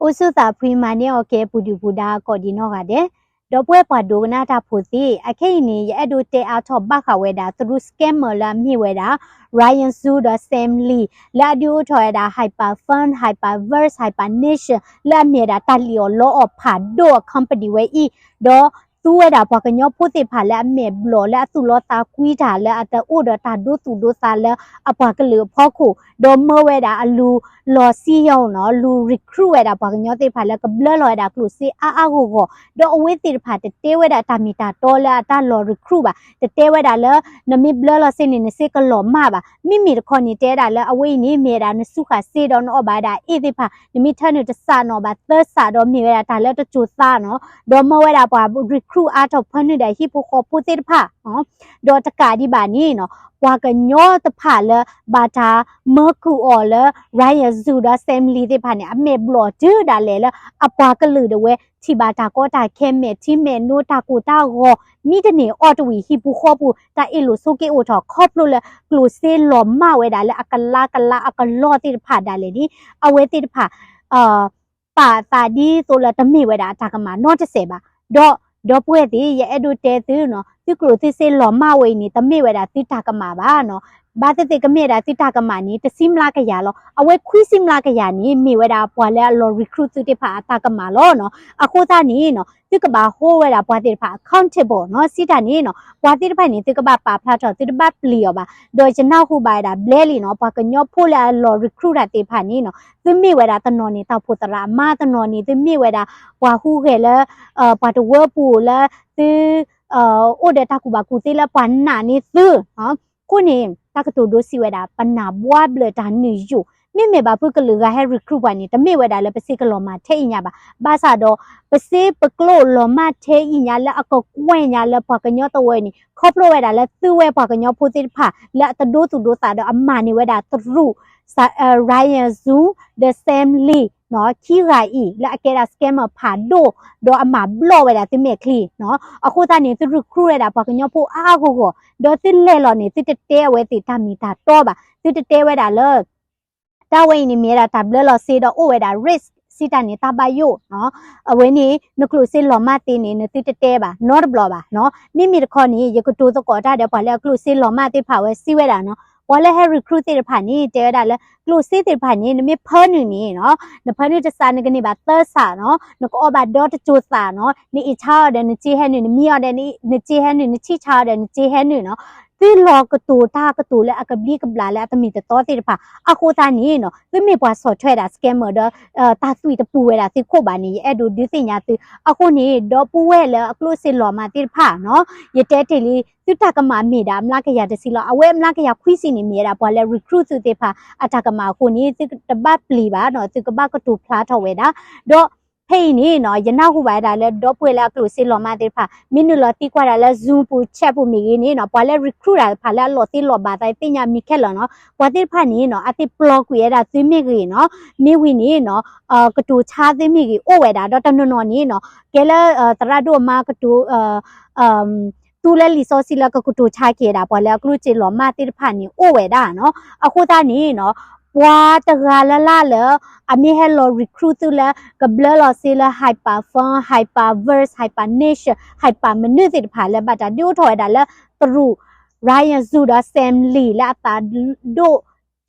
အိၣ်ဆူၣ်သးဖှံမၤန့ၢ်အီၣ်ကဲ ပူၤဒုၣ်ပူၤဒါကိးဒံးနီၢ်ဂၤဒဲး, ဒီပုၢ်ဝဲၢ်ပှၤဒိကနၣ်တၢ်ဖိသ့ၣ်, အခဲအံၤန့ၣ် ယအဲၣ်ဒိးတဲအါထီၣ်ဘၣ်ဃးဝဲဒၣ် သရူး scammer လၢအမ့ၢ်ဝဲဒၣ် Ryan Zhu ဒီး Sam Lee လၢအဒုးအိၣ်ထီၣ်ဝဲဒၣ် Hyper Fund, Hyper Verse, Hyper Nation လၢအမ့ၢ်ဝဲဒၣ်တၢ်လံၣ်အီၣ်လီအီၣ်ဖးဒိၣ်အ company ဝဲအံၤ, ဒီးသူဝဲဒၣ်ပှၤကညီဖိသ့ၣ်တဖၣ်လၢအမဲာ်ဘျီၣ်လၢအသူၣ်လီသးကွံတၢ်လၢအတအိၣ်ဒီးတၢ်ဒိသူၣ်ဒိသးလၢအပှၤကလုာ်အဖီခိၣ်, ဒီးမၢဝဲဒၣ်အလူၤလီၤစံယီၤနီၤ, လူၤ recruit ဝဲဒၣ်ပှၤကညီသ့ၣ်တဖၣ်လၢကဘျၢလီၤဝဲဒၣ်ကျိၣ်စ့အါအါဂီၢ်ဂီၢ်, ဒီးအဝဲသ့ၣ်တဖၣ်တတဲဝဲဒၣ်တၢ်မ့ၢ်တၢ်တီလၢအတၢ်လီၤ recruit ဘၣ်, တတဲဝဲဒၣ်လၢ နမ့ၢ်ဘျၢလီၤစ့န့ၣ် နစ့ကလီၤမၢ်ဘၣ်, မ့မ့ၢ်တခီန့ၣ် တဲဝဲဒၣ်လၢအဝဲအံၤန့ၣ် မ့ၢ်ဝဲဒၣ်နစူဃာ်စ့ဒီးနအီၣ်ဘၣ်ဝဲဒၣ်အ့ၣ်သ့ၣ်တဖၣ်, နမ့ၢ်ထၢနုာ်တစးနီၤဘၣ်သၢစးဒီးမ့ၢ်ဝဲဒၣ်တၢ်လၢတစိၤသးနီၤ, ဒီးမၢဝဲဒၣ်ပှၤ recruit အါထီၣ်ဖၢနုာ်ဒီးဟံၣ်ဖိဃီဖိသ့ၣ်တဖၣ် ဒီးတကးဒံးဘၣ်န့ၣ်နီၤ, ပှၤကညီတဖၣ်လၢဘၣ်တၢ်မၢကုၢ်အီၤလၢ Ryan Zhu ဒီး Sam Lee သ့ၣ်တဖၣ်န့ၣ် အမဲာ်ဘျီၣ်တုၤဒၣ်လဲာ်လၢအပှၤကလုာ်ဒၣ်ဝဲ ထံၣ်ဘၣ်တၢ်ကီတၢ်ခဲ မဲာ်ထံမဲာ်နိတၢ်ကိၢ်တၢ်ဂီၤ, မ့တန့ၢ်အီၣ်တဝံၤ ဟံၣ်ပူၤဃီပူၤ တၢ်အ့ၣ်လိာ်ဆိးက့အိၣ်ထီၣ် ခီဖျိလၢကျိၣ်စ့လီၤမၢ်ဝဲဒၣ်လၢအကလါကလါအကလီသ့ၣ်တဖၣ်ဒၣ်လဲာ်န့ၣ်, အဝဲသ့ၣ်တဖၣ် ပာ်အသးဒ်သိးလၢတမ့ၢ်ဝဲဒၣ်အတၢ်ကမၣ်နီတစဲးဘၣ်. ဒီး ဒီပုၢ်ဝဲၢ်သ့ၣ် ယအဲၣ်ဒိးတဲသုနီၤ, သုကျိၣ်သုစ့လီၤမၢ်ဝဲအံၤန့ၣ် တမ့ၢ်ဝဲဒၣ်သုတၢ်ကမၣ်ဘၣ်နီၤ. ဘၣ်သ့ၣ်သ့ၣ်ကမ့ၢ်ဝဲဒၣ်သုတၢ်ကမၣ်န့ၣ် တဆံမျးကယၤလီၤ. အဝဲခွံဆံမျးကယၤန့ၣ် မ့ၢ်ဝဲဒၣ်ပှၤလၢအလီၤ recruit သုသ့ၣ်တဖၣ်အတၢ်ကမၣ်လီၤနီၤ. အဃိသတးန့ၣ်နီၤ သုကဘၣ်ဟီဝဲဒၣ်ပှၤသ့ၣ်တဖၣ် accountable နီၤ. စံးတၢ်န့ၣ်နီၤ ပှၤသ့ၣ်တဖၣ်န့ၣ် သုကဘၣ်ပာ်ဖျါထီၣ် သုတဘၣ်ပျံၤအီၤဘၣ်. ဒီးယနၢ်ဟူဘၣ်ဝဲဒၣ်ဘျဲလံနီၤ ပှၤကညီဖိလၢအလီၤ recruit တၢ်သ့ၣ်တဖၣ်န့ၣ်နီၤ သုမ့ၢ်ဝဲဒၣ်တနီၤန့ၣ် တၢ်အိၣ်ဖှိၣ်သရၣ်အမါ, တနီၤန့ၣ် သုမ့ၢ်ဝဲဒၣ်ပှၤဟူးဂဲၤလၢ ပှၤတဝၢပူၤလၢ သု အိၣ်ဒီးတၢ်ကူၣ်ဘၣ်ကူၣ်သ့လၢပှၤနာ်န့ၢ်သု. အဃိန့ၣ် တၢ်ကတိၤဒိစံးဝဲဒၣ် ပနာ်ဘှါဘျၢတၢ်နုာ်ယိာ်, မ့မ့ၢ်ဘၣ်ဖုကလုာ်ဂၤဟဲ recruit ပှၤန့ၣ် တမ့ၢ်ဝဲဒၣ်လၢပစ့ကလီၤမၢ်ထဲအံၤညါဘၣ်. ဘၣ်ဆၣ်ဒီး ပစ့ပကျိလီၤမၢ်ထဲအံၤညါလၢအကကွဲၢ်ညါလၢပှၤကညီတဝၢအံၤန့ၣ် ခီဖျိဝဲဒၣ်လၢသုဝဲပှၤကညီဖိသ့ၣ်တဖၣ် လၢအတဒိသူၣ်ဒိသးဒီးအမၤန့ၢ်ဝဲဒၣ်သရူး Ryan Zhu ဒီး Sam Lee နီၤ ခံဂၤအံၤ လၢအကဲဒၣ် scammer ဖးဒိၣ် ဒီးအမၤဘျီၣ်ဝဲဒၣ်သုမဲာ်ချံနီၤ. အဃိသတးန့ၣ် သု recruit ဝဲဒၣ်ပှၤကညီဖိအါအါဂီၢ်ဂီၢ်, ဒီးသုလဲၤလီၤန့ၣ် သုတတဲအဝဲသ့ၣ်တၢ်မ့ၢ်တၢ်တီဘၣ်. သုတတဲဝဲဒၣ်လၢ တၢ်ဝဲအံၤန့ၣ်မ့ၢ်ဝဲဒၣ်တၢ်ဘျၢလီၤစ့ဒီးအိၣ်ဝဲဒၣ် risk စံးတၢ်န့ၣ် တၢ်ဘၣ်ယိၣ်နီၤ. အဝဲန့ၣ် နကျိၣ်စ့လီၤမၢ်သ့န့ၣ် နသုတတဲဘၣ် နီတဘျီဘၣ်နီၤ. မ့မ့ၢ်တခီန့ၣ် ယကတိၤသကိးတၢ်ဒီးပှၤလၢအကျိၣ်စ့လီၤမၢ်သ့ၣ်တဖၣ်ဝဲစံးဝဲဒၣ်နီၤ, ပှၤလၢဟဲ recruit သ့ၣ်တဖၣ်န့ၣ် တဲဝဲဒၣ်လၢ ကျိၣ်စ့သ့ၣ်တဖၣ်န့ၣ် နမ့ၢ်ဖၢနုာ်န့ၣ်နီၤ, နဖၢနုာ်တစး နကန့ၢ်ဘၣ်သၢစးနီၤ, နကအီၣ်ဘၣ်ဒီတစိၤသးနီၤ, နအ့ၣ်ဆါအီၤဒီးနစ့ဟဲနုာ်, နမံအီၤဒီးနစ့ဟဲနုာ်, နဆံၣ်ဆါအီၤဒီးနစ့ဟဲနုာ်နီၤ. သုလီၤကတိၤတၢ်ကတိၤလၢအကဘျံးကဘျၣ်လၢအတမ့ၢ်တတီသ့ၣ်တဖၣ် အဃိသတးန့ၣ်နီၤ သုမ့ၢ်ပှၤဆီၣ်ထွဲဒၣ် scammer ဒီး တၢ်သွံၣ်တပူၤဝဲဒၣ်သုခိၣ်ဘၣ်န့ၣ် ယအဲၣ်ဒိးဒုးသ့ၣ်ညါသု. အဃိန့ၣ် ဒီပုၢ်ဝဲၢ်လၢအကျိၣ်စ့လီၤမၢ်သ့ၣ်တဖၣ်နီၤ, ယတဲတ့ၢ်လံ သုတၢ်ကမၣ်မ့ၢ်ဒၣ်အမျးကယၤတဆံလီၤ. အဝဲအမျးကယၤခွံဆံန့ၣ် မ့ၢ်ဝဲဒၣ်ပှၤလၢ recruit သုသ့ၣ်တဖၣ်အတၢ်ကမၣ်အဃိန့ၣ် သုတဘၣ်ပျံၤဘၣ်နီၤ, သုကဘၣ်ကတိၤဖျါထီၣ်ဝဲဒၣ်. ဒီးဖဲအံၤန့ၣ်နီၤ ယနၢ်ဟူဘၣ်ဝဲဒၣ်လၢ ဒီပုၢ်ဝဲၢ်လၢအကျိၣ်စ့လီၤမၢ်သ့ၣ်တဖၣ် မ့ၢ်နုာ်လီၤသံကွၢ်ဒၣ်လၢ Zoom ပူၤ chat ပူၤမ့ၢ်ဂ့ၤန့ၣ်နီၤ, ပှၤလၢ recruit တၢ်တဖၣ်လၢအလီၤသ့လီၤဘၣ်သးသ့ၣ်ညါမံၤခဲလၢာ်နီၤ, ပှၤသ့ၣ်တဖၣ်န့ၣ်နီၤ အသ့ၣ်ပျီကွံာ်ဝဲဒၣ်သုမ့ၢ်ဂ့ၤနီၤ, မ့ၢ်ဝံၤန့ၣ်နီၤ ကတိၤဆါသုမ့ၢ်ဂ့ၤအိၣ်ဝဲဒၣ်, ဒီးတနီၤနီၤန့ၣ်နီၤ ကဲလၢ သရၣ်ဒိၣ်အမါကတိၤ သူလၢလံာ်စီဆှံလၢကကတိၤဆါက့ၤဒၣ် ပှၤလၢအကျိၣ်စ့လီၤမၢ်သ့ၣ်တဖၣ်န့ၣ်အိၣ်ဝဲဒၣ်နီၤ. အဃိသတးန့ၣ်နီၤ ပှၤတဂၤလၢ်လၢ်လၢ အမ့ၢ်ဟဲလီၤ recruit သုလၢ ကဘျၢလီၤစ့လၢ Hyper Fund, Hyper Verse, Hyper Nation, Hyper မနုၤသ့ၣ်တဖၣ်လၢဘၣ်တၢ်ဒုးအိၣ်ထီၣ်ဝဲဒၣ်လၢ သရူး Ryan Zhu ဒီး Sam Lee လၢအသးဒိၣ်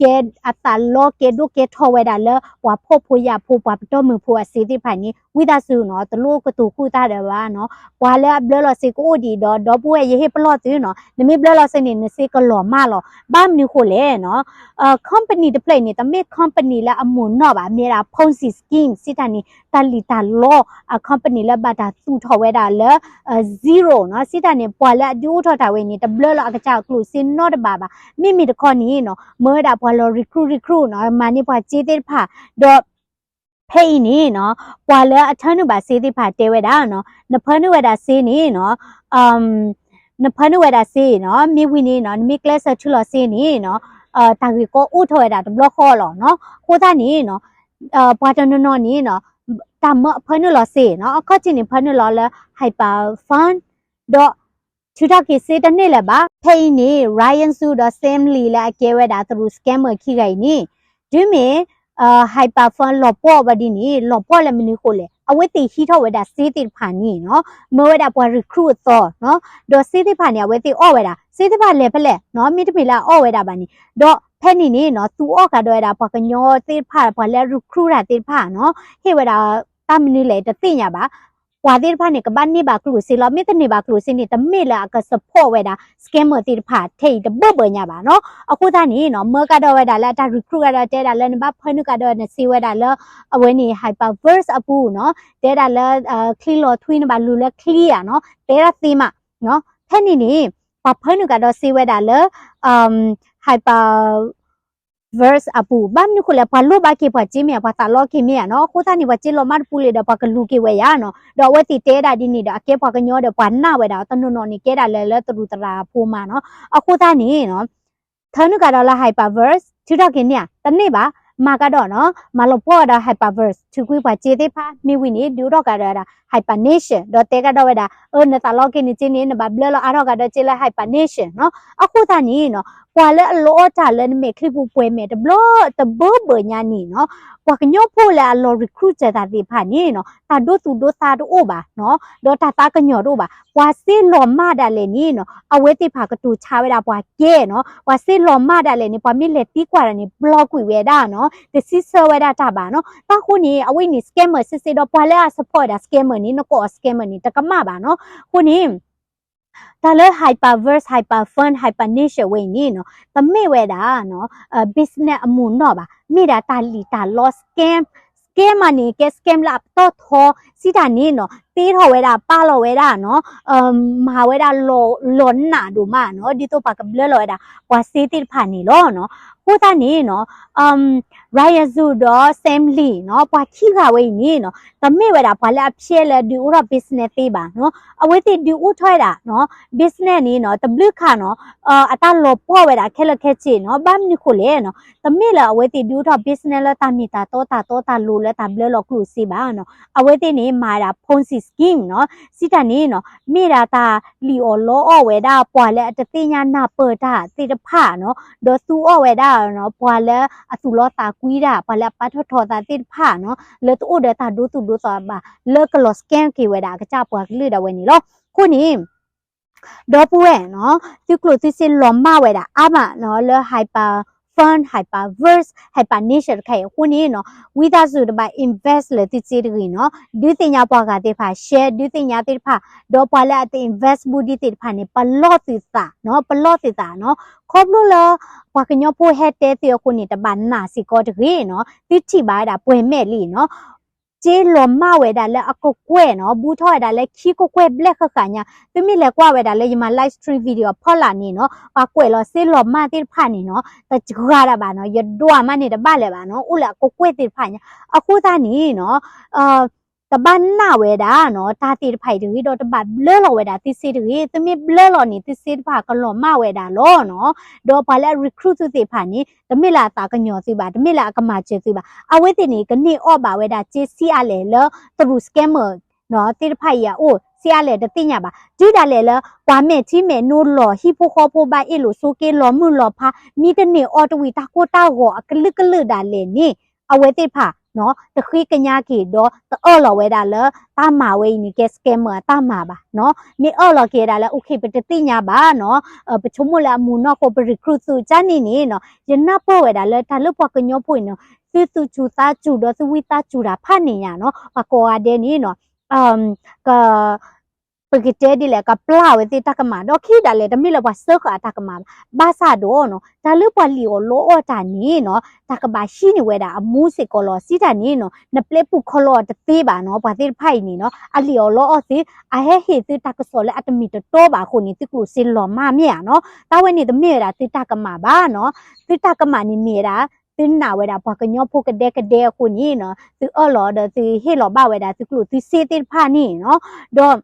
ကဲ အသးလီကဲဒိၣ်ကဲထီဝဲဒၣ်လၢ ပှၤဖှီၣ်ဖိယာ်ဖိ ပှၤပတီၢ်မုၢ်ဖိအစ့သ့ၣ်တဖၣ်န့ၣ် ဝံသးစူၤနီၤ တလိၣ်ကတိၤဃုာ်တၢ်ဒီးဘၣ်နီၤ. ပှၤလၢအဘျၢလီၤစ့ကအိၣ်ဒံးဒီး ဒီပုၢ်ဝဲၢ်ယဟ့ၣ်ပလီၢ်သုနီၤ, နမ့ၢ်ဘျၢလီၤစ့န့ၣ် နစ့ကလီၤမၢ်လီၤ. ဘၣ်မနုၤဃိလဲၣ်နီၤ, company တဖျၢၣ်အံၤန့ၣ် တမ့ၢ် company လၢအမိၢ်နီၢ်ဘၣ်, မ့ၢ်ဒၣ် Ponzi scheme စံးတၢ်န့ၣ် တၢ်လံၣ်တၢ်လီအ company လၢဘၣ်တၢ်သူၣ်ထီၣ်ဝဲဒၣ်လၢ zero နီၤ. စံးတၢ်န့ၣ် ပှၤလၢအဒုးအိၣ်ထီၣ်တၢ်ဝဲန့ၣ် တဘျၢလီၤအကစၢ်ကျိၣ်စ့နီတဘ့ၣ်ဘၣ်. မ့မ့ၢ်တခီန့ၣ်နီၤ မၢဝဲဒၣ်ပှၤလီၤ recruit recruit နီၤ, မၤန့ၢ်ပှၤစ့သ့ၣ်တဖၣ်, ဒီး ဖဲအံၤန့ၣ်နီၤ ပှၤလၢအထၢနုာ်ဘၣ်စ့သ့ၣ်တဖၣ်တဲဝဲဒၣ်နီၤ, နဖၢနုာ်ဝဲဒၣ်စ့န့ၣ်နီၤ နဖၢနုာ်ဝဲဒၣ်စ့နီၤ, မ့ၢ်ဝံၤန့ၣ်နီၤ နမ့ၢ်ကျဲးစၢးထုးလီၤစ့န့ၣ်နီၤ တၢ်ဂ့ၢ်ကီအိၣ်ထီၣ်ဝဲဒၣ်တဘျီဃီလီၤနီၤ. အဃိသတးန့ၣ်နီၤ ပှၤတနီၤနီၤန့ၣ်နီၤ တၢ်မၢဖၢနုာ်လီၤစ့နီၤ, အခီၣ်ထံးန့ၣ် ဖၢနုာ်လီၤလၢ Hyper Fund ဒီး ထုးထီၣ်က့ၤစ့တန့ၢ်လၢၤဘၣ်. ဖဲအံၤန့ၣ် Ryan Zhu ဒီး Sam Lee လၢအကဲဝဲဒၣ်သရူး scammer ခံဂၤအံၤန့ၣ် တုၤမ့ၢ် hyperfund လီၤပှီၢ်ဘၣ်ဒ်န့ၣ် လီၤပှီၢ်လၢမနုၤဃိလဲၣ်, အဝဲသ့ၣ်ဟံးထီၣ်ဝဲဒၣ်စ့သ့ၣ်တဖၣ်န့ၣ်နီၤ, မၢဝဲဒၣ်ပှၤ recruit အသီနီၤ, ဒီးစ့သ့ၣ်တဖၣ်န့ၣ် အဝဲသ့ၣ်အီၣ်ဝဲဒၣ် စ့သ့ၣ်တဖၣ်လဲၤဖဲလဲၣ်နီၤ, မ့တမ့ၢ်လၢအအီၣ်ဝဲဒၣ်ဘၣ်န့ၣ်, ဒီးဖဲန့ၣ်န့ၣ်နီၤ သူအီၣ်ကဒီးဝဲဒၣ်ပှၤကညီသ့ၣ်တဖၣ် ပှၤလၢ recruit တၢ်သ့ၣ်တဖၣ်နီၤ, ဟ့ၣ်ဝဲဒၣ်တၢ်မနုၤလဲၣ်တသ့ၣ်ညါဘၣ် ပှၤသ့ၣ်တဖၣ်န့ၣ် ကဘၣ်န့ၢ်ဘၣ်ကျိၣ်စ့လီၤ. မ့ၢ်တန့ၢ်ဘၣ်ကျိၣ်စ့န့ၣ် တမ့ၢ်လၢအက support ဝဲဒၣ် scammer သ့ၣ်တဖၣ်ထဲအံၤတဘၢဘၢညါဘၣ်နီၤ. အဃိသတးန့ၣ်နီၤ မၢကဒီးဝဲဒၣ်လၢအတၢ် recruit ကဒီး တဲဒၣ်လၢနဘၣ်ဖၢနုာ်ကဒီးနစ့ဝဲဒၣ်လၢ အဝဲန့ၣ် Hyperverse အပူၤနီၤ, တဲဒၣ်လၢ ချံလီၤထွံနဘၣ်လူၤလၢချံဧါနီၤ, တဲဒၣ်သ့မးနီၤ. ဖဲန့ၣ်န့ၣ် ပှၤဖၢနုာ်ကဒီးစ့ဝဲဒၣ်လၢ Hyper verse အပူၤ, ဘၣ်မနုၤဃိလဲၣ် ပှၤလိၣ်ဘၣ်က့ၤပှၤစ့မ့ၢ်ဧါ, ပှၤသးလီက့ၤမ့ၢ်ဧါနီၤ, အဃိသတးန့ၣ် ပှၤစ့လီၤမၢ်တပူၤလံဒီး ပှၤကလူၤက့ၤဝဲယါနီၤ, ဒီးအဝဲသ့ၣ်တဲဒၣ်ဒ်န့ၣ်ဒီး အကဲပှၤကညီဒီးပှၤနာ်ဝဲဒၣ် တနီၤနီၤန့ၣ် ကဲဒၣ်လၢ လၢတရူးသရၣ်ဖိမးနီၤ, အဃိသတးန့ၣ်နီၤ ထၢနုာ်ကဒီးလၢ Hyperverse ထုးထီၣ်က့ၤန့ၢ်ဧါ, တန့ၢ်ဘၣ်, မၤကဒီးနီၤ, မၤလီၤပှီၢ်ကဒီး Hyperverse ထုးကွံာ်ပှၤစ့သ့ၣ်တဖၣ်, မ့ၢ်ဝံၤန့ၣ် ဒုးအိၣ်ထီၣ်ကဒီးဝဲဒၣ် Hypernation ဒီးတဲကဒီးဝဲဒၣ် အၢ နသးလီက့ၤနစ့န့ၣ် နဘၣ်ဘျၢလီၤအါထီၣ်ကဒီးစ့လၢ Hypernation နီၤ, အဃိသတးန့ၣ်နီၤ ပှၤလၢအလီအီၣ်တၢ်လၢနမဲာ်ချံပူၤပှဲၤမဲာ်တဘျီတဘၢဘၢညါန့ၣ်နီၤ, ပှၤကညီဖိလၢအလီၤ recruit စၢၤတၢ်သ့ၣ်တဖၣ်န့ၣ်နီၤ တၢ်ဒိသူၣ်ဒိသးတအိၣ်ဘၣ်နီၤ, ဒီးတၢ်သးကညီၤတအိၣ်ဘၣ်, ပှၤစ့လီၤမၢ်ဒၣ်လဲာ်န့ၣ်နီၤ အဝဲသ့ၣ်တဖၣ်ကတိၤဆါဝဲဒၣ်ပှၤကဲနီၤ, ပှၤစ့လီၤမၢ်ဒၣ်လဲာ်န့ၣ် ပှၤမ့ၢ်လဲၤသံကွၢ်တၢ်န့ၣ် ပျီကွံာ်ဝဲဒၣ်နီၤ, တစံးဆၢဝဲဒၣ်တၢ်ဘၣ်နီၤ, တၢ်ဃိန့ၣ် အဝဲန့ၣ် scammer စ့စ့ဒီး ပှၤလၢအ support ဝဲဒၣ် scammer န့ၣ် နကိးအီၤ scammer န့ၣ် တကမၣ်ဘၣ်နီၤ, အဃိန့ၣ် တၢ်လၢ Hyperverse, Hyperfund, Hypernation ဝဲအံၤန့ၣ်နီၤ တမ့ၢ်ဝဲဒၣ်နီၤ business အမူးနီၢ်ဘၣ်, မ့ၢ်ဒၣ်တၢ်လံၣ်တၢ်လီ scam, scam မးန့ၣ် ကဲ scam လၢအပတီၢ်ထီ စံးတၢ်န့ၣ်နီၤ သ့ထီၣ်ဝဲဒၣ် ပာ်လီၤဝဲဒၣ်နီၤ မၤဝဲဒၣ်လီၤနးဒိၣ်မးနီၤ ဒ်သိးပှၤကဘျၢလီၤဝဲဒၣ် ပှၤစ့သ့ၣ်တဖၣ်န့ၣ်လီၤနီၤ, အဃိသတးန့ၣ်နီၤ Ryan Zhu ဒီး Sam Lee နီၤ ပှၤခံဂၤဝဲအံၤန့ၣ်နီၤ တမ့ၢ်ဝဲဒၣ်ပှၤလၢအဖျဲလၢဒုးအိၣ်ထီၣ် business သ့ဘၣ်နီၤ, အဝဲသ့ၣ်ဒုးအိၣ်ထီၣ်ဝဲဒၣ်နီၤ business န့ၣ်နီၤ တဘျုးခါနီၤ အတၢ်လီၤပှီၢ်ဝဲဒၣ်ခဲလၢာ်ခဲဆ့နီၤ, ဘၣ်မနုၤဃိလဲၣ်နီၤ တမ့ၢ်လၢအဝဲသ့ၣ်ဒုးအိၣ်ထီၣ် business လၢတၢ်မ့ၢ်တၢ်တီတၢ်တီတၢ်လိၤလၢတၢ်ဘျၢလီၤကျိၣ်စ့ဘၣ်နီၤ, အဝဲသ့ၣ်န့ၣ်မၤဝဲဒၣ် Ponzi scheme နီၤ, စံးတၢ်န့ၣ်နီၤ မ့ၢ်ဒၣ်တၢ်လံၣ်အီၣ်လီအီၣ်ဝဲဒၣ်ပှၤလၢအတသ့ၣ်ညါနၢ်ပၢၢ်တၢ်သ့ၣ်တဖၣ်နီၤ, ဒီးသူအီၣ်ဝဲဒၣ်နီၤ ပှၤလၢအသူၣ်လီသးကွံတၢ် ပှၤလၢအပာ်ထီၣ်ထီသးသ့ၣ်တဖၣ်နီၤ လၢတအိၣ်ဒီးတၢ်ဒိသူၣ်ဒိသးဘၣ် လၢကလီၤ scam က့ၤဝဲဒၣ်အကစၢ်ပှၤကလုာ်ဒၣ်ဝဲန့ၣ်လီၤ. အဃိန့ၣ် ဒီပုၢ်ဝဲၢ်နီၤ သုကျိၣ်သုစ့လီၤမၢ်ဝဲဒၣ်အါမးနီၤ လၢ Hyperfund, Hyperverse, Hypernation တခါအံၤအဃိန့ၣ်နီၤ ဝံသးစူၤတဘၣ် invest လၢသုစ့တဂ့ၤနီၤ, ဒုးသ့ၣ်ညါပှၤဂၤသ့ၣ်တဖၣ် share ဒုးသ့ၣ်ညါသ့ၣ်တဖၣ်, ဒီးပှၤလၢအတ invest ဘူးဒံးသ့ၣ်တဖၣ်န့ၣ် ပလီၢ်သုသးနီၤ, ပလီၢ်သုသးနီၤ, ခီဖျိလၢ ပှၤကညီဖိဟဲတဲသုအဃိန့ၣ် တဘၣ်နာ်စ့ၢ်ကီးတဂ့ၤနီၤ, သုထံၣ်ဘၣ်ဝဲဒၣ်ပှဲၤမဲာ်လံနီၤ စ့လီၤမၢ်ဝဲဒၣ်လၢအကကွဲၢ်နီၤ, ဘူးထီၣ်ဝဲဒၣ်လၢခံကကွဲၢ်ဘျဲၣ်ဃၣ်ဃၣ်ညါ, သုမ့ၢ်လဲၤကွၢ်ဝဲဒၣ်လၢယမၤ live stream video အဖီလာ်န့ၣ်နီၤ, ပှၤကွဲးလီၤစ့လီၤမၢ်သ့ၣ်တဖၣ်န့ၣ်နီၤ, တစှၤဒၣ်ဘၣ်နီၤ, ယဒွးမးန့ၣ်တဘၣ်လၢၤဘၣ်နီၤ, အိၣ်လၢအကကွဲၢ်သ့ၣ်တဖၣ်ညါ, အဃိသတးန့ၣ်နီၤ တဘၣ်နာ်ဝဲဒၣ်နီၤ, တၢ်သ့ၣ်တဖၣ်အံၤတဂ့ၤဒီး တဘၣ်ဘျၢလီၤဝဲဒၣ်သုစ့တဂ့ၤ, သုမ့ၢ်ဘျၢလီၤန့ၣ် သုစ့တဖၣ်ကလီၤမၢ်ဝဲဒၣ်လီၤနီၤ, ဒီးပှၤလၢအ recruit သုသ့ၣ်တဖၣ်န့ၣ် တမ့ၢ်လၢအသးကညီၤသုဘၣ်, တမ့ၢ်လၢအကမၤစၢၤသုဘၣ်, အဝဲသ့ၣ်န့ၣ် ကန့ၢ်အီၣ်ဘၣ်ဝဲဒၣ်စ့ဆံးအါလဲၣ်လၢတရူး scammer နီၤ သ့ၣ်တဖၣ်အံၤအအိၣ် ဆံးအါလဲၣ်တသ့ၣ်ညါဘၣ်, တုၤဒၣ်လဲာ်လၢ ပှၤမဲာ်ထံမဲာ်နိလီၤဟံၣ်ဖိဃီဖိဘၣ်အ့ၣ်လိာ်ဆိးက့ လီၤမုၢ်လီၤဖး မ့ၢ်တန့ၢ်အီၣ်တဝံၤတၢ်ကိၢ်တၢ်ဂီၤအကလုာ်ကလုာ်ဒၣ်လဲာ်န့ၣ် အဝဲသ့ၣ်တဖၣ်နီၤ တဃ့ကညးက့ၤဒီး တအၢၣ်လီၤဝဲဒၣ်လၢတၢ်မၤဝဲအံၤန့ၣ် ကဲ scammer အတၢ်မၤဘၣ်နီၤ, မ့ၢ်အၢၣ်လီၤက့ၤဝဲဒၣ်လၢ အိၣ်ခ့ ပတသ့ၣ်ညါဘၣ်နီၤ, ပဆိကမိၣ်လၢအမူးနီၢ်ဃိ ပ recruit သုကၢ်န့ၣ်န့ၣ်နီၤ, ယနၢ်ပၢၢ်ဝဲဒၣ်လၢတၢ်လၢပှၤကညီဖိအံၤနီၤ သုသူၣ်စူၤသးစူၤဒီးသုဝံသးစူၤတၢ်ဖးန့ၣ်ညါနီၤ, ပှၤကိးဂၤဒဲးန့ၣ်နီၤ က ပကတဲဒ်လဲၣ် ကပျၢ်ဝဲသ့ၣ်တၢ်ကမၣ် ဒီးခံဒၣ်လဲာ် တမ့ၢ်လၢပှၤစၢဃာ်အတၢ်ကမၣ်ဘၣ်. ဘၣ်ဆၣ်ဒီးနီၤ တၢ်လၢပှၤလံၣ်အီၣ်လီအီၣ်တၢ်န့ၣ်နီၤ တၢ်ကဘၣ်ဟံးန့ၢ်ဝဲဒၣ်အမူစ့ၢ်ကီးလီၤ. စံးတၢ်န့ၣ်နီၤ နပျဲပူၤခီလီၤအီၤတသ့ဘၣ်နီၤ. ပှၤသ့ၣ်တဖၣ်အံၤန့ၣ်နီၤ အလံၣ်အီၣ်လီအီၣ်သု အဟဲဟ့ၣ်သုတၢ်ကစီၣ်လၢအတမ့ၢ်တတီဘၣ်အဃိန့ၣ် သုကျိၣ်စ့လီၤမၢ်မ့ၢ်ဧါနီၤ. တၢ်ဝဲန့ၣ်တမ့ၢ်ဝဲဒၣ်သုတၢ်ကမၣ်ဘၣ်နီၤ. သုတၢ်ကမၣ်န့ၣ်မ့ၢ်ဝဲဒၣ် သုနာ်ဝဲဒၣ်ပှၤကညီဖိကဒဲကဒဲအဃိန့ၣ်နီၤ သုအၢၣ်လီၤဒီးသုဟ့ၣ်လီၤဘၣ်ဝဲဒၣ်သုကျိၣ်သုစ့သ့ၣ်တဖၣ်န့ၣ်နီၤ ဒီး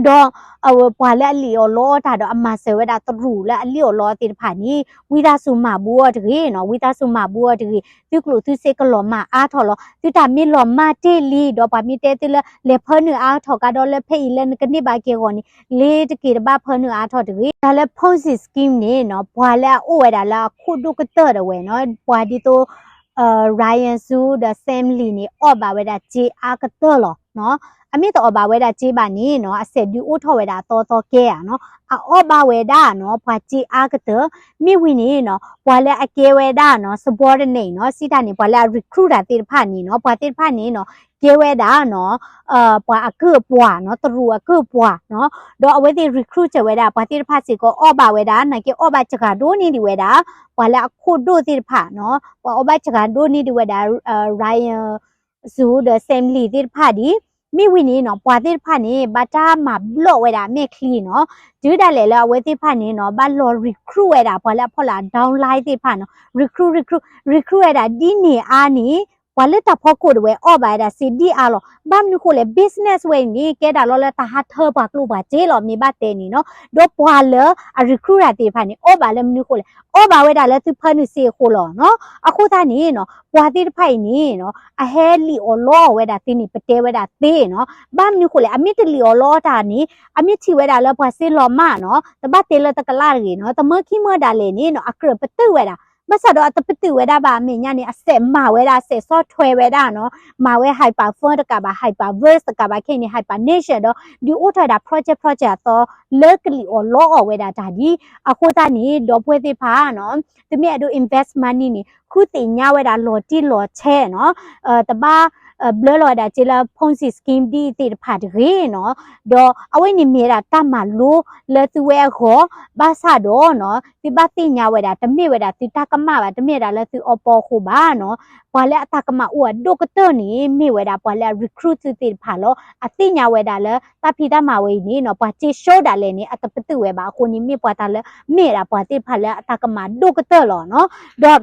ဒီးအဝဲပှၤလၢအလံၣ်အီၣ်လီအီၣ်တၢ်ဒီး အမၤစၢၤဝဲဒၣ်တရူးလၢအလံၣ်အီၣ်လီအီၣ်သ့ၣ်တဖၣ်န့ၣ် ဝံသးစူၤမၤဘူးအီၤတဂ့ၤနီၤ. ဝံသးစူၤမၤဘူးအီၤတဂ့ၤ. သုကျိၣ်သုစ့ကလီၤမၢ်အါထီၣ်လီၤ. သုတၢ်မ့ၢ်လီၤမၢ်တ့ၢ်လံ ဒီးပှၤမ့ၢ်တဲသုလၢလဲၤဖၢနုာ်အါထီၣ်ကဒီးလၢဖဲအံၤလၢနကန့ၢ်ဘၣ်က့ၤအဂီၢ်န့ၣ် လ့ၤတက့ၤတဘၣ်ဖၢနုာ်အါထီၣ်တဂ့ၤ. တၢ်လၢ Ponzi scheme န့ၣ်နီၤ ပှၤလၢအအိၣ်ဝဲဒၣ်လၢအခိၣ်ဒိၣ်ကတၢၢ်ဒၣ်ဝဲနီၤ ပှၤဒ်သိး Ryan Zhu ဒီး Sam Lee န့ၣ် အီၣ်ဘၣ်ဝဲဒၣ်စ့အါကတၢၢ်လီၤနီၤ. အမ့ၢ်တအီၣ်ဘၣ်ဝဲဒၣ်စ့ဘၣ်န့ၣ်နီၤ အစဲးဒုးအိၣ်ထီၣ်ဝဲဒၣ်အသီသီကဲဧါနီၤ. အအီၣ်ဘၣ်ဝဲဒၣ်နီၤ ပှၤစ့အါကတၢၢ်, မ့ၢ်ဝံၤန့ၣ်နီၤ ပှၤလၢအကဲဝဲဒၣ်နီၤ subordinate နီၤ စံးတၢ်န့ၣ် ပှၤလၢအ recruit တၢ်သ့ၣ်တဖၣ်န့ၣ်နီၤ ပှၤသ့ၣ်တဖၣ်န့ၣ်နီၤ ကဲဝဲဒၣ်နီၤ ပှၤအကုၢ်အပှၤနီၤ တရူးအကုၢ်အပှၤနီၤ. ဒီးအဝဲသ့ၣ် recruit ဝဲဒၣ် ပှၤသ့ၣ်တဖၣ်စ့ၢ်ကီးအီၣ်ဘၣ်ဝဲဒၣ် နာ်က့အီၣ်ဘၣ်စှၤဒိၣ်န့ၢ်ဒံးဝဲဒၣ် ပှၤလၢအခိၣ်ဒိၣ်သ့ၣ်တဖၣ်နီၤ ပှၤအီၣ်ဘၣ်စှၤဒိၣ်န့ၢ်ဒံးဝဲဒၣ် Ryan Zhu ဒီး Sam Lee သ့ၣ်တဖၣ်ဒံး, မ့ၢ်ဝံၤန့ၣ်နီၤ ပှၤသ့ၣ်တဖၣ်န့ၣ် ဘၣ်တၢ်မၤဘျီၣ်ဝဲဒၣ်အမဲာ်ချံနီၤ. တုၤဒၣ်လဲာ်လၢအဝဲသ့ၣ်တဖၣ်န့ၣ်နီၤ ဘၣ်လီၤ recruit ဝဲဒၣ် ပှၤလၢအဖီလာ် downline သ့ၣ်တဖၣ်နီၤ recruit recruit recruit ဝဲဒၣ်ဒ်န့ၣ်အါန့ၣ် ပှၤလၢတၢ်ဖီခိၣ်တဝဲအီၣ်ဘၣ်ဝဲဒၣ်စ့ဒ်အါလီၤ. ဘၣ်မနုၤဃိလဲၣ် business ဝဲအံၤန့ၣ် ကဲဒၣ်လီၤလၢတၢ်ဟးထၢပှၤကျိၣ်ပှၤစ့လီၤ မ့ၢ်ဘၣ်တဲန့ၣ်နီၤ. ဒီးပှၤလၢအ recruit တၢ်သ့ၣ်တဖၣ်န့ၣ် အီၣ်ဘၣ်လၢမနုၤဃိလဲၣ် အီၣ်ဘၣ်ဝဲဒၣ်လၢသုဖၢနုာ်စ့အဃိလီၤနီၤ. အဃိသတးန့ၣ်နီၤ ပှၤသ့ၣ်တဖၣ်အံၤန့ၣ်နီၤ အဟဲလံၣ်အီၣ်လီအီၣ်ဝဲဒၣ်သုန့ၣ် ပတဲဝဲဒၣ်သ့နီၤ. ဘၣ်မနုၤဃိလဲၣ် အမ့ၢ်တလံၣ်အီၣ်လီအီၣ်တၢ်န့ၣ် အမ့ၢ်ထံၣ်ဝဲဒၣ်လၢပှၤစ့လီၤမၢ်နီၤ တဘၣ်တဲလၢတကလးတဂ့ၤနီၤ တမၢခံမၢဒၣ်လဲာ်န့ၣ်နီၤ အကြၢးပတုာ်ဝဲဒၣ် ဘၣ်ဆၣ်ဒီးအတပတုာ်ဝဲဒၣ်ဘၣ် အမဲာ်ညါန့ၣ် အစဲးမၤဝဲဒၣ် အစဲးဆီၣ်ထွဲဝဲဒၣ်နီၤ မၤဝဲ hyper fund တကးဘၣ် hyper verse တကးဘၣ်ခဲအံၤန့ၣ် hyper nation ဒီး ဒုးအိၣ်ထီၣ်ဝဲဒၣ် project project အသီ လၢကလံၣ်အီၣ်လီအီၣ်ဝဲဒၣ်တၢ်ဒ် အဃိသတးန့ၣ် ဒီပုၢ်ဝဲၢ်သ့ၣ်တဖၣ်နီၤ သုမ့ၢ်အဲၣ်ဒိး invest money န့ၣ် ဃုသ့ၣ်ညါဝဲဒၣ်လီၤတံၢ်လီၤဆဲးနီၤ တဘၣ် ဘျၢလီၤဝဲဒၣ်စ့လၢ Ponzi scheme ဒ်အံၤသ့ၣ်တဖၣ်တဂ့ၤနီၤ. ဒီးအဝဲန့ၣ်မ့ၢ်ဝဲဒၣ်တၢ်မၤလိလၢသုဝဲအဂီၢ် ဘၣ်ဆၣ်ဒီးနီၤ သုဘၣ်သ့ၣ်ညါဝဲဒၣ် တမ့ၢ်ဝဲဒၣ်သုတၢ်ကမၣ်ဘၣ် တမ့ၢ်ဝဲဒၣ်လၢသုအီပီအဃိဘၣ်နီၤ. ပှၤလၢအတၢ်ကမၣ်အိၣ်အဒိၣ်ကတၢၢ်န့ၣ် မ့ၢ်ဝဲဒၣ်ပှၤလၢအ recruit သုသ့ၣ်တဖၣ်လီၤ. အသ့ၣ်ညါဝဲဒၣ်လၢတၢ်ဖံးတၢ်မၤဝဲအံၤန့ၣ်နီၤ ပှၤစ့ရှုံးဒၣ်လဲာ်န့ၣ် အတပတုာ်ဝဲဘၣ်အဃိန့ၣ် မ့ၢ်ပှၤတၢ်လၢ မ့ၢ်ဝဲဒၣ်ပှၤသ့ၣ်တဖၣ်လၢအတၢ်ကမၣ်ဒိၣ်ကတၢၢ်လီၤနီၤ. ဒီး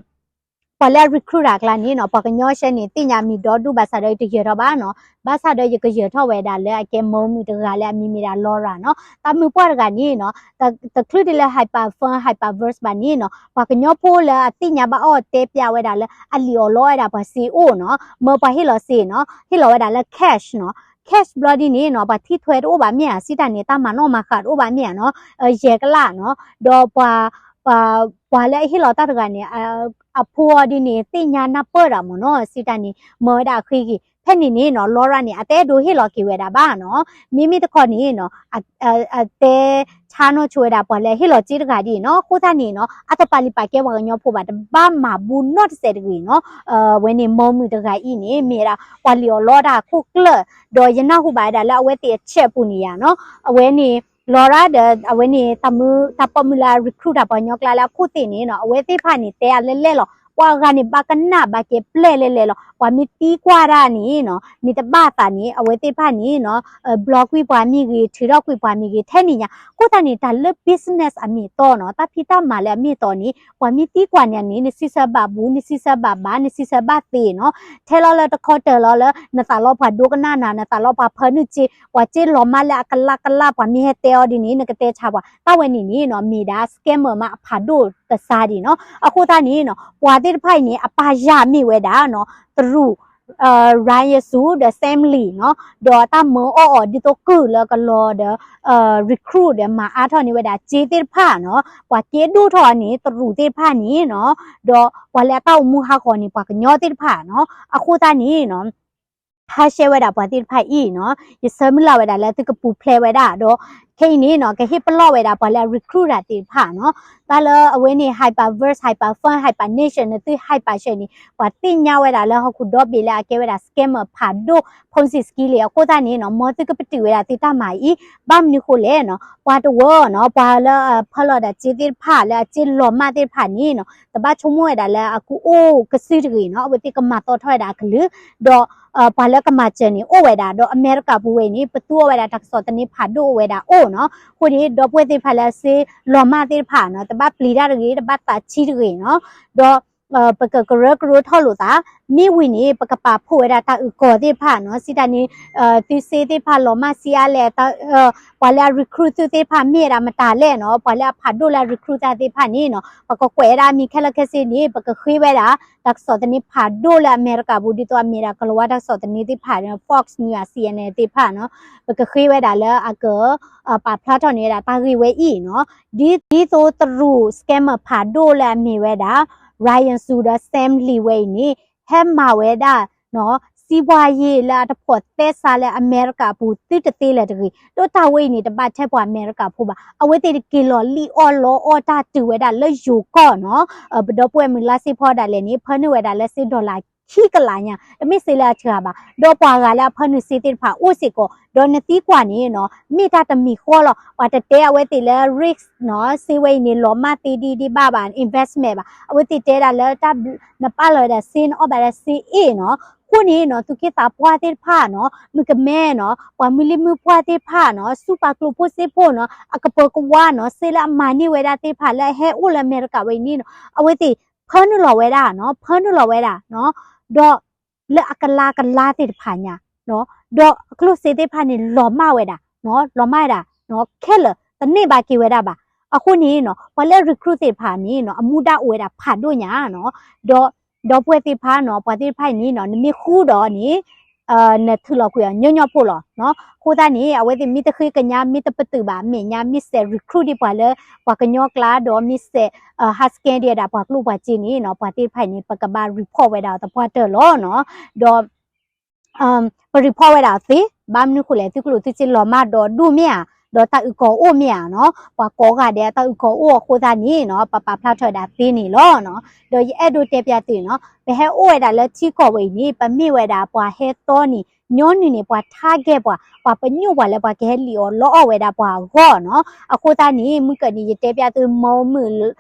ပှၤလၢအ recruit တၢ်အကျါန့ၣ်နီၤ ပှၤကညီရှဲန့ၣ် သ့ၣ်ညါမံၤဒီဒူၣ်ဘၣ်ဆၣ်ဒီး ယတယၢၤထီၣ်ဘၣ်နီၤ. ဘၣ်ဆၣ်ဒီးယကယၢၤထီၣ်ဝဲဒၣ်လၢအကဲမိၢ်မုၣ်တဂၤလၢအမံၤမ့ၢ်ဒၣ် Laura နီၤ. တၢ်မုၢ်ပှၢ်တဂၤန့ၣ်နီၤ တချုးဒ်လၢ hyper fund hyper verse ဘၣ်န့ၣ်နီၤ ပှၤကညီဖိလၢအသ့ၣ်ညါဘၣ်အီၤတဲပျးဝဲဒၣ်လၢအလံၣ်အီၣ်လီအီၣ်ဝဲဒၣ်ပှၤစ့အိၣ်နီၤ မၢပှၤဟ့ၣ်လီၤစ့နီၤ ဟ့ၣ်လီၤဝဲဒၣ်လၢ cash နီၤ. cash ဘျီဒ်န့ၣ်နီၤ ပှၤထံၣ်ထွဲတအိၣ်ဘၣ်မ့ၢ်ဧါ စံးတၢ်န့ၣ် တၢ်မၤနီၣ်မၤဃးတအိၣ်ဘၣ်မ့ၢ်ဧါနီၤ ယဲၢ်ကလးနီၤ. ဒီးပှၤ ပှၤလၢအဟ့ၣ်လီၤတၢ်တဂၤန့ၣ် အဖိအီၤဒ်န့ၣ် သ့ၣ်ညါနၢ်ပၢၢ်ဒၣ်မ့ၢ်နီၤ စံးတၢ်န့ၣ် မၢဝဲဒၣ်အဃ့ဂ့ၤ ဖဲန့ၣ်န့ၣ်နီၤ Laura န့ၣ် အတအဲၣ်ဒိးဟ့ၣ်လီၤက့ၤဝဲဒၣ်ဘၣ်နီၤ. မ့မ့ၢ်တခီန့ၣ်နီၤ အတဲဆါနီၢ်ဆိဝဲဒၣ်ပှၤလၢအဟ့ၣ်လီၤစ့တဂၤဒ်နီၤ. အဃိသတးန့ၣ်နီၤ အတပာ်လုၢ်ပာ်ကဲပှၤကညီဖိဘၣ် တဘၣ်မၤဘူးနီတစဲးတဂ့ၤနီၤ. အဝဲန့ၣ် မိၢ်မုၣ်တဂၤအံၤန့ၣ် မ့ၢ်ဝဲဒၣ်ပှၤလံၣ်အီၣ်လီတၢ်အခိၣ်ကျၢၢ် ဒီးယနၢ်ဟူဘၣ်ဝဲဒၣ်လၢအဝဲသ့ၣ်အဆဲးအပူၤန့ၣ်ယါနီၤ အဝဲန့ၣ် Laura ဒီးအဝဲန့ၣ် တၢ်မုၢ်တၢ်ပိာ်မုၣ်လၢ recruit တၢ်ပှၤကညီကျါလၢအခိၣ်သ့ၣ်န့ၣ်နီၤ အဝဲသ့ၣ်တဖၣ်န့ၣ် တဲအါလဲၣ်လဲၣ်လီၤ. ပှၤအဂၤန့ၣ် ဘၣ်ကနၣ်ဘၣ်ကဲပျဲၢ်လဲၣ်လဲၣ်လီၤ. ပှၤမ့ၢ်သံကွၢ်တၢ်န့ၣ်နီၤ မ့ၢ်တဘၣ်သးန့ၣ် အဝဲသ့ၣ်တဖၣ်န့ၣ်နီၤ block ကွံာ်ပှၤမ့ၢ်ဂ့ၤ ထုးထီၣ်ကွံာ်ပှၤမ့ၢ်ဂ့ၤ ထဲန့ၣ်ညါ အဃိသတးန့ၣ် တၢ်လၢ business အမ့ၢ်အတီနီၤ တၢ်ဖံးတၢ်မၤလၢအမ့ၢ်အတီန့ၣ် ပှၤမ့ၢ်သံကွၢ်န့ၣ်န့ၣ် နစံးဆၢဘၣ်ဘူး နစံးဆၢဘၣ်ဘၣ် နစံးဆၢဘၣ်သ့နီၤ ထဲလီၤလၢတခီတၢၢ်လီၤလၢ နသးလီပှၤဒိကနၣ်နၤ နသးလီပှၤဖၢနုာ်စ့ ပှၤစ့လီၤမၢ်လၢအကလးကလး ပှၤမ့ၢ်ဟဲတဲအီၤဒ်န့ၣ် နကတဲဆါပှၤ တၢ်ဝဲန့ၣ်န့ၣ်နီၤ မ့ၢ်ဒၣ် scammer မးအဖးဒိၣ်တစါဒ်နီၤ. အဃိသတးန့ၣ်နီၤ ပှၤသ့ၣ်တဖၣ်အံၤန့ၣ် အပာ်ယၤမ့ၢ်ဝဲဒၣ်နီၤ တရူး Ryan Zhu ဒီး Sam Lee နီၤ ဒီးတၢ်မၢအီၣ်အီၤဒ်သိးကုၢ်လၢကလီဒီး recruit ဒီးမၤအါထီၣ်န့ၢ်ဝဲဒၣ် စ့သ့ၣ်တဖၣ်နီၤ ပှၤကဲဒိၣ်ထီၣ်န့ၣ် တရူးသ့ၣ်တဖၣ်န့ၣ်နီၤ ဒီးပှၤလၢအတၢ်အိၣ်မူဟးဂီၤန့ၣ် ပှၤကညီသ့ၣ်တဖၣ်နီၤ. အဃိသတးန့ၣ်နီၤ ဟါရှဲဝဲဒၣ်ပှၤသ့ၣ်တဖၣ်အံၤနီၤ ယဆၢမုၢ်လၢ်ဝဲဒၣ်လၢသုကပူၤဖျဲးဝဲဒၣ်ဒီး ခဲအံၤန့ၣ်နီၤ ကဟ့ၣ်ပလီၢ်ဝဲဒၣ်ပှၤလၢအ recruit တၢ်သ့ၣ်တဖၣ်နီၤ တၢ်လၢအဝဲန့ၣ် hyper verse hyper fund hyper nation န့ၣ် သု hyper share န့ၣ် ပှၤသ့ၣ်ညါဝဲဒၣ်လၢဟီၣ်ခိၣ်ဒီဘ့ၣ်လၢအကဲဝဲဒၣ် scammer ဖးဒိၣ် Ponzi scheme လံ အဃိသတးန့ၣ်နီၤ မ်သုကပတုာ်ဝဲဒၣ်သုတၢ်မၤအံၤ ဘၣ်မနုၤဃိလဲၣ်နီၤ ပှၤတဝၢနီၤ ပှၤလၢအဖၢလီၤဒၣ်စ့သ့ၣ်တဖၣ်လၢအစ့လီၤမၢ်သ့ၣ်တဖၣ်န့ၣ်နီၤ တဘၣ်ဆိကမိၣ်ဝဲဒၣ်လၢအကအိၣ်ကစုတဂ့ၤနီၤ အဝဲသ့ၣ်ကမၤသီထီၣ်ဝဲဒၣ်အကလုာ် ဒီး ပှၤလၢကမၤစၢၤန့ၣ်အိၣ်ဝဲဒၣ် ဒီးအမဲရကၤပူၤဝဲအံၤန့ၣ် ပသူအီၤဝဲဒၣ်တၢ်ကစီၣ်သန့ဖးဒိၣ်အိၣ်ဝဲဒၣ်အိၣ်နီၤ. အဃိန့ၣ် ဒီပုၢ်ဝဲၢ်သ့ၣ်တဖၣ်လၢအစ့လီၤမၢ်သ့ၣ်တဖၣ်နီၤ တဘၣ်ပျံၤတၢ်တဂ့ၤ တဘၣ်သးဆံးတဂ့ၤနီၤ ဒီး ပကကရၢကရိထီၣ်လိာ်သး မ့ၢ်ဝံၤန့ၣ် ပကပာ်ဖှိၣ်ဝဲဒၣ်တၢ်အုၣ်ကီၤသ့ၣ်တဖၣ်နီၤ စံးတၢ်န့ၣ် သုစ့သ့ၣ်တဖၣ်လီၤမၢ်ဆံးအါလဲၣ် ပှၤလၢအ recruit သုသ့ၣ်တဖၣ်မ့ၢ်ဝဲဒၣ်မတၤလဲၣ်နီၤ ပှၤလၢအဖးဒိၣ်လၢအ recruit တၢ်သ့ၣ်တဖၣ်န့ၣ်နီၤ ပကကွဲးဝဲဒၣ်အမံၤခဲလၢာ်ခဲဆ့န့ၣ် ပကဃ့ဝဲဒၣ် တၢ်ကစီၣ်သန့ဖးဒိၣ်လၢအမဲရကၤပူၤ ဒ်သိးအမ့ၢ်ဒၣ်ကလၤဝါတၢ်ကစီၣ်သန့သ့ၣ်တဖၣ် Fox News အ C N N သ့ၣ်တဖၣ်နီၤ ပကဃ့ဝဲဒၣ်လၢအက ပာ်ဖျါထီၣ်န့ၢ်ဝဲဒၣ်တၢ်ဂ့ၢ်ဝဲအံၤနီၤ ဒ် ဒ်သိးတရူး scammer ဖးဒိၣ်လၢအမ့ၢ်ဝဲဒၣ် Ryan Su ဒီး Sam Lee ဝဲအံၤန့ၣ် ဟဲမၤဝဲဒၣ် စီးပွားရေး လၢအတဖိးသဲစးလၢအမဲရကၤအပူၤ သုတသ့လၢၤတဂ့ၤ, ဒီးတၢ်ဝဲအံၤန့ၣ် တဘၣ်ထဲပှၤအမဲရကၤဖိဘၣ်, အဝဲသ့ၣ်တက့ၤလီၤလံၣ်အီၣ်လီအီၣ်တၢ်တုၤဝဲဒၣ်လၢယိၤကီၢ်နီၤ, ပဒီပုၢ်ဝဲၢ်မုၢ်လါစ့ဖီဒၣ်လဲာ်န့ၣ် ဖၢနုာ်ဝဲဒၣ်လၢစ့ dollar ခံကလးညါ, တမ့ၢ်စ့လၢအထၢဘၣ်, ဒီးပှၤဂၤလၢအဖၢနုာ်စ့သ့ၣ်တဖၣ်အိၣ်စ့ၢ်ကီး, ဒီးနသံကွၢ်န့ၣ်နီၤ မ့ၢ်တၢ်တမံၤဃီလီၤ, ပှၤတတဲအဝဲသ့ၣ်လၢ risk နီၤ, စ့ဝဲအံၤန့ၣ် လီၤမၢ်သ့ဒံးဒံးဘၣ်ဘၣ် investment ဘၣ်, အဝဲသ့ၣ်တဲဒၣ်လၢတၢ် နပာ်လီၤဝဲဒၣ်စ့ နအီၣ်ဘၣ်ဒၣ်စ့အ့ၣ်နီၤ, အဃိန့ၣ်နီၤ သူၣ်က့သးပှၢ်သ့ၣ်တဖၣ်နီၤ မုၣ်ကမဲနီၤ ပှၤမုၢ်လံၢ်မုၢ်ပှၢ်သ့ၣ်တဖၣ်နီၤ ဆူပှၤကျိၣ်ဖိစ့ဖိနီၤ အကပၢၤကဝါနီၤ စ့လၢအမၤန့ၢ်ဝဲဒၣ်သ့ၣ်တဖၣ်လၢအဟဲအိၣ်လၢအမဲရကၤဝဲအံၤန့ၣ်နီၤ အဝဲသ့ၣ် ဖၢနုာ်လီၤဝဲဒၣ်နီၤ ဖၢနုာ်လီၤဝဲဒၣ်နီၤ, ဒီး လၢအကလါကလါသ့ၣ်တဖၣ်ညါ, ဒီးအကျိၣ်စ့သ့ၣ်တဖၣ်န့ၣ် လီၤမၢ်ဝဲဒၣ်, လီၤမၢ်ဝဲဒၣ်, ခဲလၢာ် တန့ၢ်ဘၣ်က့ၤဝဲဒၣ်ဘၣ်. အဃိန့ၣ်နီၤ ပှၤလၢ recruit သ့ၣ်တဖၣ်န့ၣ်နီၤ အမူဒါအိၣ်ဝဲဒၣ်ဖးဒိၣ်ညါနီၤ, ဒီး ဒီပုၢ်ဝဲၢ်သ့ၣ်တဖၣ်နီၤ ပှၤသ့ၣ်တဖၣ်အံၤန့ၣ်နီၤ နမ့ၢ်ဃူဒီးန့ၣ် နထုးလီၤကွံာ်အီၤညီညီဖိလီၤ. အဃိသတးန့ၣ် အဝဲသ့ၣ်မ့ၢ်တဃ့ကညး မ့ၢ်တပတုာ်ဘၣ် အမဲာ်ညါ မ့ၢ်စဲး recruit ဒံးပှၤလၢ ပှၤကညီကျါ ဒီးမ့ၢ်စဲး ဟး scam ဒံးဝဲဒၣ်ပှၤကျိၣ်ပှၤစ့န့ၣ်နီၤ ပှၤသ့ၣ်တဖၣ်အံၤန့ၣ် ပကဘၣ် report ဝဲဒၣ်အီၤသပှၢ်တၢၢ်လီၤနီၤ. ဒီး ပ report ဝဲဒၣ်အီၤသ့, ဘၣ်မနုၤဃိလဲၣ် သုကျိၣ်သုစ့လီၤမၢ်ဒီးဒိၣ်မ့ၢ်ဧါ, ဒီးတၢ်အုၣ်ကီၤအိၣ်မ့ၢ်ဧါနီၤ, ပှၤကိးဂၤဒဲးတၢ်အုၣ်ကီၤအိၣ်အဃိသတးန့ၣ်နီၤ ပပာ်ဖျါထီၣ်ဝဲဒၣ်သ့န့ၣ်လီၤ. ဒီးယအဲၣ်ဒိးတဲပျးသုနီၤ ပဟဲအိၣ်ဝဲဒၣ်လၢထံကီၢ်ဝဲအံၤန့ၣ် ပမ့ၢ်ဝဲဒၣ်ပှၤဟဲသီန့ၣ် ညီနုၢ်န့ၣ် ပှၤ target ပှၤ, ပှၤပညိၣ်ပှၤလၢပှၤကဟဲလံၣ်အီၣ်လီအီၣ်ဝဲဒၣ် ပှၤအဂီၢ်နီၤ. အဃိသတးန့ၣ် မုၢ်ကၢၢ်န့ၣ် ယတဲပျးသု မိၢ်မုၣ်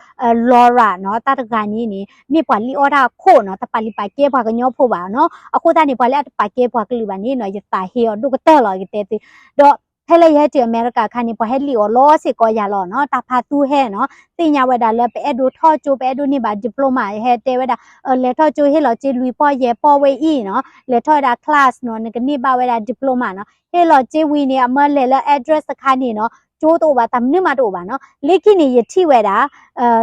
Laura နီၤ တၢ်တဂၤန့ၣ်န့ၣ် မ့ၢ်ပှၤလံၣ်အီၣ်တၢ်အခိၣ်နီၤ တပာ်လုၢ်ပာ်ကဲပှၤကညီဖိဘၣ်နီၤ. အဃိသတးန့ၣ် ပှၤလၢအတပာ်ကဲပှၤကလုာ်ဘၣ်န့ၣ်နီၤ ယသးဟ့အီၤဒိၣ်ကတၢၢ်လီၤ ယကတဲသု. ဒီးဖဲလၢယဟဲတုၤအမဲရကၤအခါန့ၣ် ပှၤဟဲလံၣ်အီၣ်လီအီၣ်စ့ၢ်ကီးယၤလီၤနီၤ. တၢ်ဖးသူဟဲနီၤ သ့ၣ်ညါဝဲဒၣ်လၢပအဲၣ်ဒိးထီၣ်ကၠိ ပအဲၣ်ဒိးန့ၢ်ဘၣ် diploma ဟဲတဲဝဲဒၣ် လဲၤထီၣ်ကၠိ ဟ့ၣ်လီၤစ့လွံၢ်ပီၢ်ယဲၢ်ပီၢ်ဝဲအံၤနီၤ လဲၤထီၣ်ဝဲဒၣ် class နီၤ နကန့ၢ်ဘၣ်ဝဲဒၣ် diploma နီၤ. ဟ့ၣ်လီၤစ့ဝံၤန့ၣ် အမၢလဲၤလၢ address တခါန့ၣ်နီၤ ကၠိတအိၣ်ဘၣ် တၢ်မနုၤမးတအိၣ်ဘၣ်နီၤ. လၢခံန့ၣ် ယထံၣ်ဝဲဒၣ်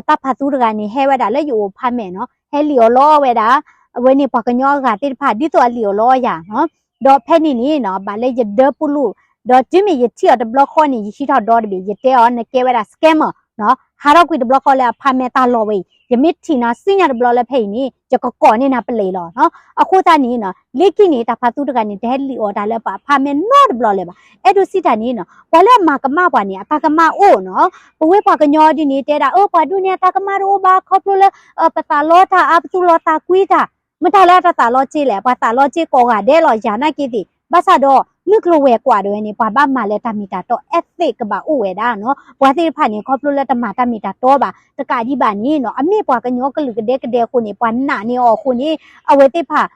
တၢ်ဖးသူတဂၤန့ၣ် ဟဲဝဲဒၣ်လၢယအိၣ် apartment နီၤ ဟဲလံၣ်အီၣ်လီအီၣ်ဝဲဒၣ် အဝဲန့ၣ်ပှၤကညီအဂၤသ့ၣ်တဖၣ် ဒ်သိးအလံၣ်အီၣ်လီအီၣ်ယၤနီၤ. ဒီးဖဲန့ၣ်န့ၣ်နီၤ ဘၣ်လၢယဒၢပူၤလူၤ ဒီးတုၤမ့ၢ်ယထံၣ်အီၤတဘျီဃီန့ၣ် ယဟံးထီၣ်ဒီတဘ့ၣ် ယတဲအီၤ နကဲဝဲဒၣ် scammer နီၤ ဟးထီၣ်ကွံာ်တဘျီဃီလၢ apartment တၢ်လီၢ်ဝဲအံၤ ယမ့ၢ်ထံၣ်နၤဆူညါတဘျီလၢဖဲအံၤန့ၣ် ယကကိးန့ၢ်နၤပလံးလီၤနီၤ. အဃိသတးန့ၣ်နီၤ လၢခံန့ၣ် တၢ်ဖးသူတဂၤန့ၣ် တဟဲလံၣ်အီၣ်တၢ်လၢပှၤ apartment နီတဘျီလၢၤဘၣ်. အဲၣ်ဒိးစံးတၢ်န့ၣ်နီၤ ပှၤလၢအမၤကမၣ်ပှၤန့ၣ် အတၢ်ကမၣ်အိၣ်နီၤ. ပဝဲပှၤကညီဒ်န့ၣ် တဲဒၣ် အၢ ပှၤဒ်န့ၣ် အတၢ်ကမၣ်တအိၣ်ဘၣ် ခီဖျိလၢ ပသးလီတၢ်အါ ပသူၣ်လီၤသးကွံတၢ် မတၤလၢအတသးလီက့လဲၣ် ပှၤသးလီက့ကိးဂၤဒဲးလီၤ ယၤနာ်က့သ့ၣ်. ဘၣ်ဆၣ်ဒီး မုၢ်ကျိၤဝဲၤကွာ်ဒၣ်ဝဲန့ၣ် ပှၤဘၣ်မၤလၢတၢ်မ့ၢ်တၢ်တီ ethic ကဘၣ်အိၣ်ဝဲဒၣ်နီၤ. ပှၤသ့ၣ်တဖၣ်န့ၣ် ခီဖျိလၢတမၤတၢ်မ့ၢ်တၢ်တီဘၣ် တကးဒံးဘၣ်န့ၣ်နီၤ အမ့ၢ်ပှၤကညီကလုာ်ကဒဲကဒဲအဃိန့ၣ် ပှၤနာ်န့ၢ်အီၤအဃိန့ၣ် အဝဲသ့ၣ်တဖၣ်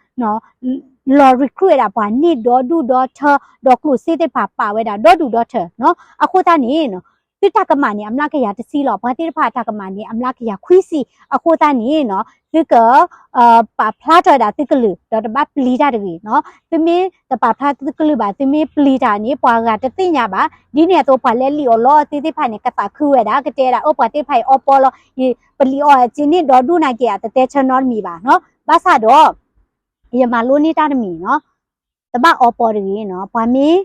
လီၤ recruit ဝဲဒၣ်ပှၤန့ၢ်ဒီဒူၣ်ဒီထၢ ဒီးကျိၣ်စ့သ့ၣ်တဖၣ်ပာ်ဝဲဒၣ်ဒီဒူၣ်ဒီထၢနီၤ. အဃိသတးန့ၣ်နီၤ သုတၢ်ကမၣ်န့ၣ် အမျးကယၤတဆံလီၤ. ပှၤသ့ၣ်တဖၣ်အတၢ်ကမၣ်န့ၣ် အမျးကယၤခွံဆံ. အဃိသတးန့ၣ်နီၤ သုက ပာ်ဖျါထီၣ်ဝဲဒၣ်သုကလုၢ် ဒီးတဘၣ်ပျံၤတၢ်တဂ့ၤနီၤ. သုမ့ၢ်တပာ်ဖျါသုကလုၢ်ဘၣ် သုမ့ၢ်ပျံၤတၢ်န့ၣ် ပှၤဂၤတသ့ၣ်ညါဘၣ်. ဒ်န့ၣ်အသိး ပှၤလၢလံၣ်အီၣ်လီအီၣ်သုသ့ၣ်တဖၣ်န့ၣ် ကသးခုဝဲဒၣ် ကတဲဒၣ် အၢ ပှၤသ့ၣ်တဖၣ်အံၤအီပီလီၤ ပလံၣ်အီၣ်စ့န့ၢ်ဒီဒူၣ်နာ်က့ အတတဲဆၢနီတမံၤဘၣ်နီၤ. ဘၣ်ဆၣ်ဒီး ယမၤလိန့ၢ်တၢ်တမံၤနီၤ တဘၣ်အီပီတဂ့ၤနီၤ. ပှၤမ့ၢ်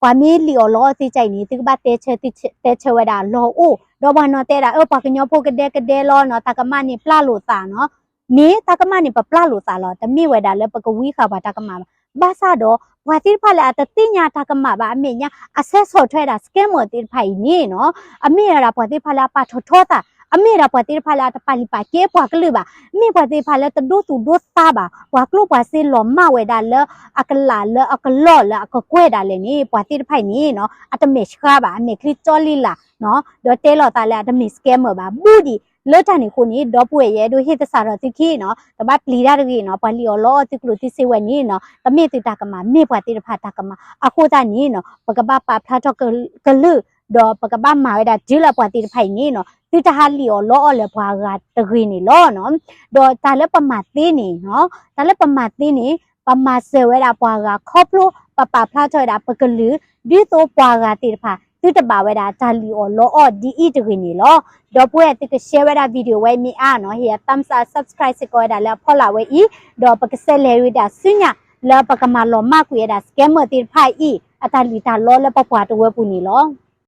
ပှၤမ့ၢ်လံၣ်အီၣ်လီအီၣ်သုကၢ်အံၤန့ၣ် သုကဘၣ်တဲဆၢ သုတဲဆၢဝဲဒၣ်လီၤအိၣ် ဒီးပှၤနီၤတဲဒၣ် အၢ ပှၤကညီဖိကဒဲကဒဲလီၤနီၤ တၢ်ကမၣ်န့ၣ်ပျၢ်လိာ်သးနီၤ. မ့ၢ်တၢ်ကမၣ်န့ၣ် ပပျၢ်လိာ်သးလီၤ. တမ့ၢ်ဝဲဒၣ်လၢပကဝံဃာ်ပှၤတၢ်ကမၣ်ဘၣ်. ဘၣ်ဆၣ်ဒီး ပှၤသ့ၣ်တဖၣ်လၢအတသ့ၣ်ညါတၢ်ကမၣ်ဘၣ်အမဲာ်ညါ အဆဲးဆီၣ်ထွဲဒၣ် scammer သ့ၣ်တဖၣ်အံၤန့ၣ်နီၤ အမ့ၢ်ဝဲဒၣ်ပှၤသ့ၣ်တဖၣ်လၢအပာ်ထီၣ်ထီသး အမ့ၢ်ဝဲဒၣ်ပှၤသ့ၣ်တဖၣ်လၢအတပာ်လုၢ်ပာ်ကဲပှၤကလုာ်ဘၣ်. မ့ၢ်ပှၤသ့ၣ်တဖၣ်လၢတဒိသူၣ်ဒိသးဘၣ်. ပှၤကျိၣ်ပှၤစ့လီၤမၢ်ဝဲဒၣ်လၢအကလးလၢအကလီၢ်လၢအကကွဲၢ်ဒၣ်လဲာ်န့ၣ် ပှၤသ့ၣ်တဖၣ်အံၤန့ၣ်နီၤ အတမဲာ်ဆှးဘၣ် အမဲာ်ချံကၠီလံလၢ်နီၤ ဒီးတဲလိာ်သးလၢအတမ့ၢ် scammer ဘၣ် ဘူးဒံး လၢတၢ်န့ၣ်အဃိန့ၣ် ဒီပုၢ်ဝဲၢ်ယအဲၣ်ဒိးဟ့ၣ်သဆၣ်ထီၣ်သုခံနီၤ တဘၣ်ပျံၤတၢ်တဂ့ၤနီၤ ပှၤလံၣ်အီၣ်လီအီၣ်သုကျိၣ်သုစ့ဝဲန့ၣ်နီၤ တမ့ၢ်သုတၢ်ကမၣ် မ့ၢ်ပှၤသ့ၣ်တဖၣ်တၢ်ကမၣ် အဃိသတးန့ၣ်နီၤ ပကဘၣ်ပာ်ဖျါထီၣ်ကလုၢ် ဒီးပကဘၣ်မၤဝဲဒၣ်တုၤလၢပှၤသ့ၣ်တဖၣ်အံၤန့ၣ်နီၤ သုတဟးလံၣ်အီၣ်လီအီၣ်လၢပှၤဂၤတဂ့ၤန့ၣ်လီၤနီၤ ဒီးတၢ်လၢပမၤသ့န့ၣ်နီၤ တၢ်လၢပမၤသ့န့ၣ် ပမၤစၢၤဝဲဒၣ်ပှၤဂၤခီဖျိ ပပာ်ဖျါထီၣ်ဝဲဒၣ်ပကလုာ် ဒ်သိးပှၤဂၤသ့ၣ်တဖၣ် သုတဘၣ်ဝဲဒၣ်တၢ်လံၣ်အီၣ်လီအီၣ်ဒ်အံၤတဂ့ၤန့ၣ်လီၤ. ဒီပုၢ်ဝဲၢ်သုက share ဝဲဒၣ် video ဝဲမ့ၢ်အါနီၤ ဟ့ၣ် thumbs up subscribe စ့ၢ်ကီးဝဲဒၣ်လၢအဖီလာ်ဝဲအံၤ ဒီးပကစးလဲၤဝဲဒၣ်ဆူညါ လၢပကမၤလီၤမၢ်ကွံာ်ဝဲဒၣ် scammer သ့ၣ်တဖၣ်အံၤ အတၢ်လံၣ်တၢ်လီလၢပပှၤတဝၢပူၤန့ၣ်လီၤ.